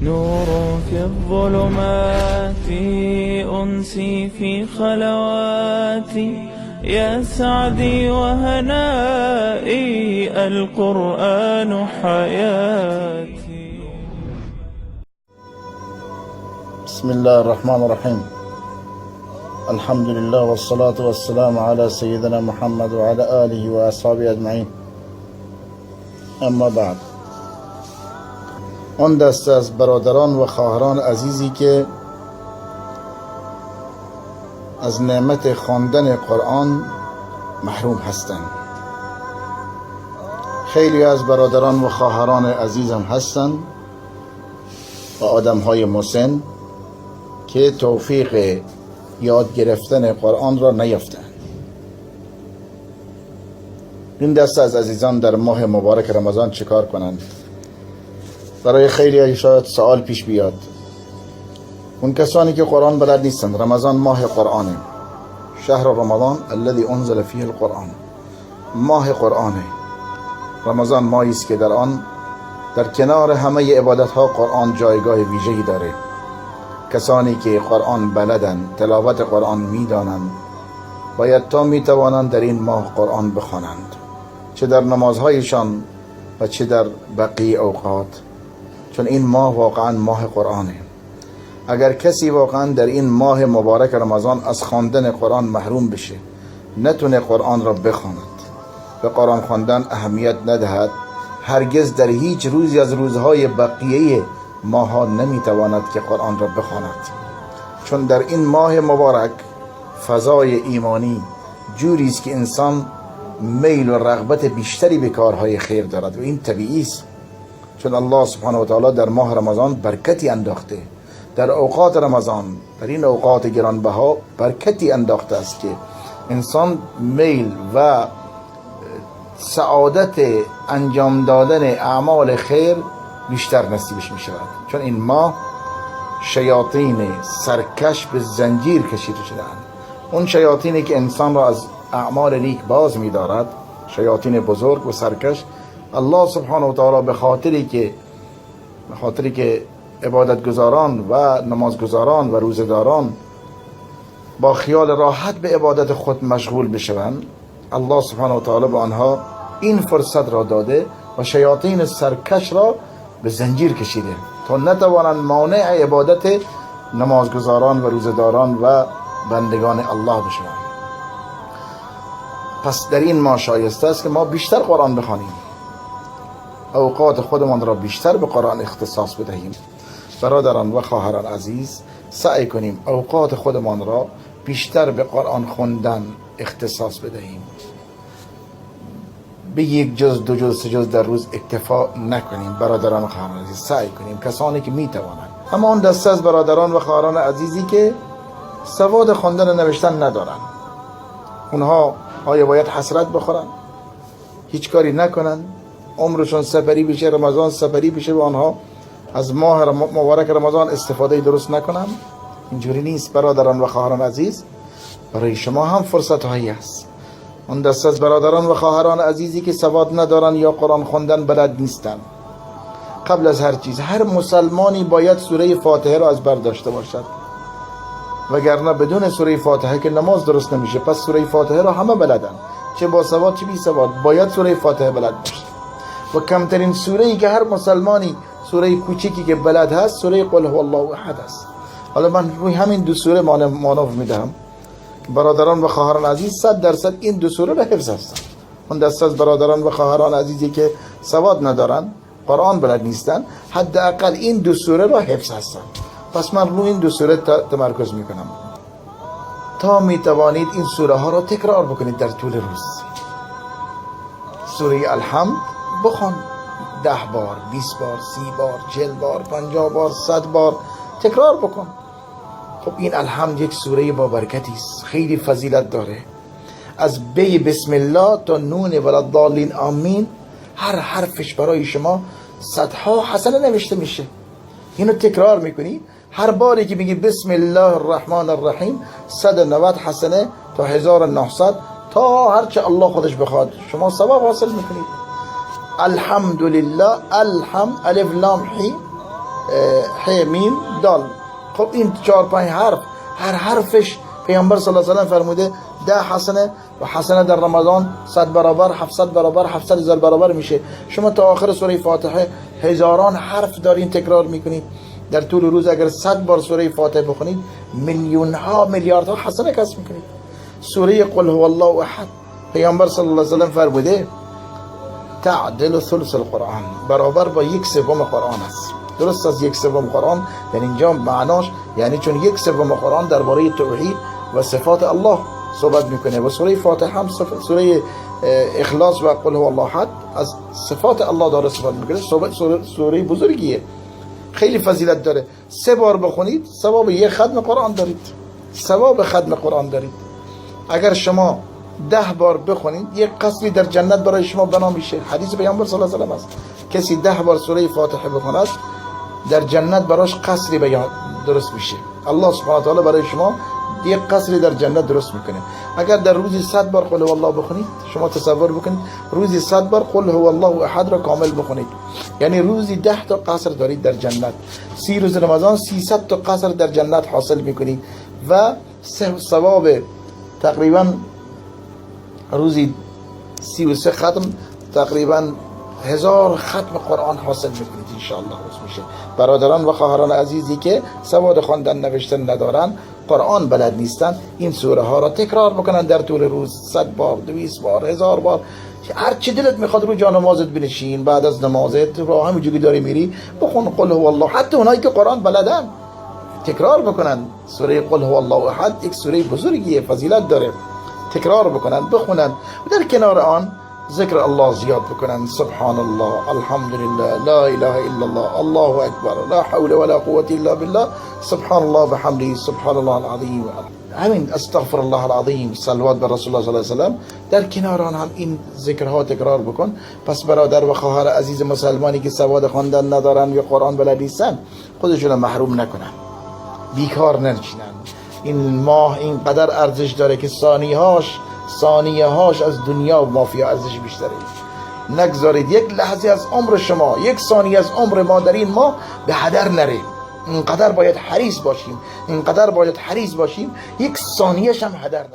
نور في الظلمات، أنسي في خلواتي، يا سعدي وهنائي، القرآن حياتي. بسم الله الرحمن الرحيم. الحمد لله والصلاة والسلام على سيدنا محمد وعلى آله وأصحابه أجمعين. اما بعد، آن دسته از برادران و خواهران عزیزی که از نعمت خواندن قرآن محروم هستند، خیلی از برادران و خواهران عزیزم هستند و آدمهای مسن که توفیق یاد گرفتن قرآن را نیافتند. این دسته از عزیزان در ماه مبارک رمضان چیکار کنند؟ برای خیلی شاید سوال پیش بیاد. اون کسانی که قرآن بلد نیستند، رمضان ماه قرآنه، شهر رمضان الذي انزل فیه القرآن، ماه قرآنه. رمضان ماهی است که در آن در کنار همه عبادت ها قرآن جایگاه ویژه‌ای داره. کسانی که قرآن بلدن، تلاوت قرآن میدانند، باید تا میتوانند در این ماه قرآن بخوانند، چه در نمازهایشان و چه در بقیه اوقات، چون این ماه واقعا ماه قرآنه. اگر کسی واقعا در این ماه مبارک رمضان از خواندن قرآن محروم بشه، نتونه قرآن را بخواند، به قرآن خواندن اهمیت ندهد، هرگز در هیچ روزی از روزهای بقیه ماها نمیتواند که قرآن را بخواند، چون در این ماه مبارک فضای ایمانی جوری است که انسان میل و رغبت بیشتری به کارهای خیر دارد و این طبیعی است، چون الله سبحانه و تعالی در ماه رمضان برکتی انداخته، در اوقات رمضان، در این اوقات گرانبها برکتی انداخته است که انسان میل و سعادت انجام دادن اعمال خیر بیشتر نصیبش می شود، چون این ماه شیاطین سرکش به زنجیر کشیده شده‌اند. اون شیاطینی که انسان را از اعمال نیک باز می دارد، شیاطین بزرگ و سرکش، الله سبحانه و تعالی به خاطری که عبادتگزاران و نمازگزاران و روزه‌داران با خیال راحت به عبادت خود مشغول بشوند، الله سبحانه و تعالی به آنها این فرصت را داده و شیاطین سرکش را به زنجیر کشیده تا نتوانند مانع عبادت نمازگزاران و روزه‌داران و بندگان الله بشوند. پس در این ماه شایسته است که ما بیشتر قرآن بخوانیم، اوقات خودمان را بیشتر به قرآن اختصاص بدهیم. برادران و خواهران عزیز، سعی کنیم اوقات خودمان را بیشتر به قرآن خواندن اختصاص بدهیم. به یک جز، دو جز، سه جز در روز اکتفا نکنیم. برادران و خواهران عزیز، سعی کنیم کسانی که میتوانند. اما آن دسته از برادران و خواهران عزیزی که سواد خواندن و نوشتن ندارند، اونها آیا باید حسرت بخورن، هیچ کاری نکنن، عمرشون سپری بشه، رمضان سپری بشه و آنها از ماه مبارک رمضان استفاده درست نکنن؟ اینجوری نیست. برادران و خواهران عزیز، برای شما هم فرصت هایی هست. آن دسته از برادران و خواهران عزیزی که سواد ندارن یا قرآن خواندن بلد نیستن، قبل از هر چیز هر مسلمانی باید سوره فاتحه را از بر داشته باشد، وگرنه بدون سوره فاتحه که نماز درست نمیشه. پس سوره فاتحه را همه بلدن، چه با سواد چه بی سواد، باید سوره فاتحه بلد باشه. و کمترین سوره ای که هر مسلمانی، سوره کوچیکی که بلد هست، سوره قل هو الله احد است. حالا من روی همین دو سوره مانور میدهم. برادران و خواهران عزیز 100% این دو سوره را حفظ هستند. اون دسته از برادران و خواهران عزیزی که سواد ندارن، قرآن بلد نیستن، حداقل این دو سوره را حفظ هستند. پس من روی این دو سوره تمرکز میکنم. تا میتوانید این سوره ها را تکرار بکنید در طول روز. سوره الحمد بخوان 10 بار، 20 بار، 30 بار، 40 بار، 50 بار، 100 بار تکرار بکن. خب این الحمد یک سوره با برکتی است، خیلی فضیلت داره. از بی بسم الله تا نون ولا الضالین آمین، هر حرفش برای شما صدها حسنه نوشته میشه. اینو تکرار میکنی، هر باری که میگی بسم الله الرحمن الرحیم، 190 حسنه تا 1900 تا هرچه الله خودش بخواد شما ثواب حاصل میکنید. الحمدلله، الحمد، الف لام حیم، ح میم دال. خب این 4 5 حرف، هر حرفش پیامبر صلی الله علیه و فرموده 10 حسنه و حسنه در رمضان 100 برابر، 700 برابر، 700 هزار برابر میشه. شما تا آخر سوره فاتحه هزاران حرف دارین تکرار میکنید. در طول روز اگر 100 بار سوره فاتحه بخونید، میلیون ها، میلیاردها حسنه کسب میکنید. سوره قل هو الله احد، پیامبر صلی الله علیه و فرموده تعدل ثلث القرآن، برابر با 1/3 قرآن است. درست از 1/3 قرآن، یعنی اینجا معناش یعنی چون 1/3 قرآن درباره توحید و صفات الله صحبت میکنه و سوره فاتحه هم سوره اخلاص و قل هو الله احد از صفات الله داره صحبت میکنه. سوره بزرگیه، خیلی فضیلت داره. 3 بار بخونید ثواب یک ختم قرآن دارید، ثواب ختم قرآن دارید. اگر شما 10 بار بخونید، یک قصری در جنت برای شما بنا میشه. حدیث پیامبر صلی الله علیه و است. کسی 10 بار سوره فاتحه بخواند، در جنت براش قصری درست میشه. الله سبحانه و تعالی برای شما یک قصری در جنت درست میکنه. اگر در روزی 100 بار قل هو الله بخونید، شما تصور بکنید روزی 100 بار قل هو الله احد را کامل بخونید، یعنی روزی 10 تا قصر دارید در جنت. 30 روز رمضان 300 تا قصر در جنت حاصل میکنید و ثواب تقریبا روزی 33 ختم، تقریبا 1000 ختم قرآن حاصل میکنید انشاءالله. میشه برادران و خواهران عزیزی که سواد خواندن نوشتن ندارن، قرآن بلد نیستن، این سوره ها را تکرار بکنن در طول روز، 100 بار، 200 بار، 1000 بار، هر چی دلت میخواد. رو جا نمازت بنشین، بعد از نمازت راه همینجوری داری میری بخون قل هو الله. حتی اونایی که قرآن بلدن تکرار بکنن سوره قل هو الله احد. یک سوره بزرگیه، فضیلت داره. تکرار بکنن، بخونن و در کنار آن ذکر الله زیاد بکنن. سبحان الله، الحمد لله، لا اله الا الله، الله اکبر، لا حول ولا قوة الا بالله، سبحان الله بحمده، سبحان الله العظیم، همین استغفر الله العظیم، صلوات بر رسول الله صلی الله علیه و سلم. در کنار آن هم این ذکرها تکرار بکن. پس برادر و خواهر عزیز مسلمانی که سواد خواندن ندارن یا قرآن بلد نیستن، خودشون محروم نکنن، بیکار ننشینن. این ماه اینقدر ارزش داره که ثانیه هاش از دنیا و مافیها ارزش بیشتره. نگذارید یک لحظه از عمر شما، یک ثانیه از عمر ما در این ماه به هدر نره. اینقدر باید حریص باشیم، اینقدر باید حریص باشیم یک ثانیه‌ش هم هدر نره.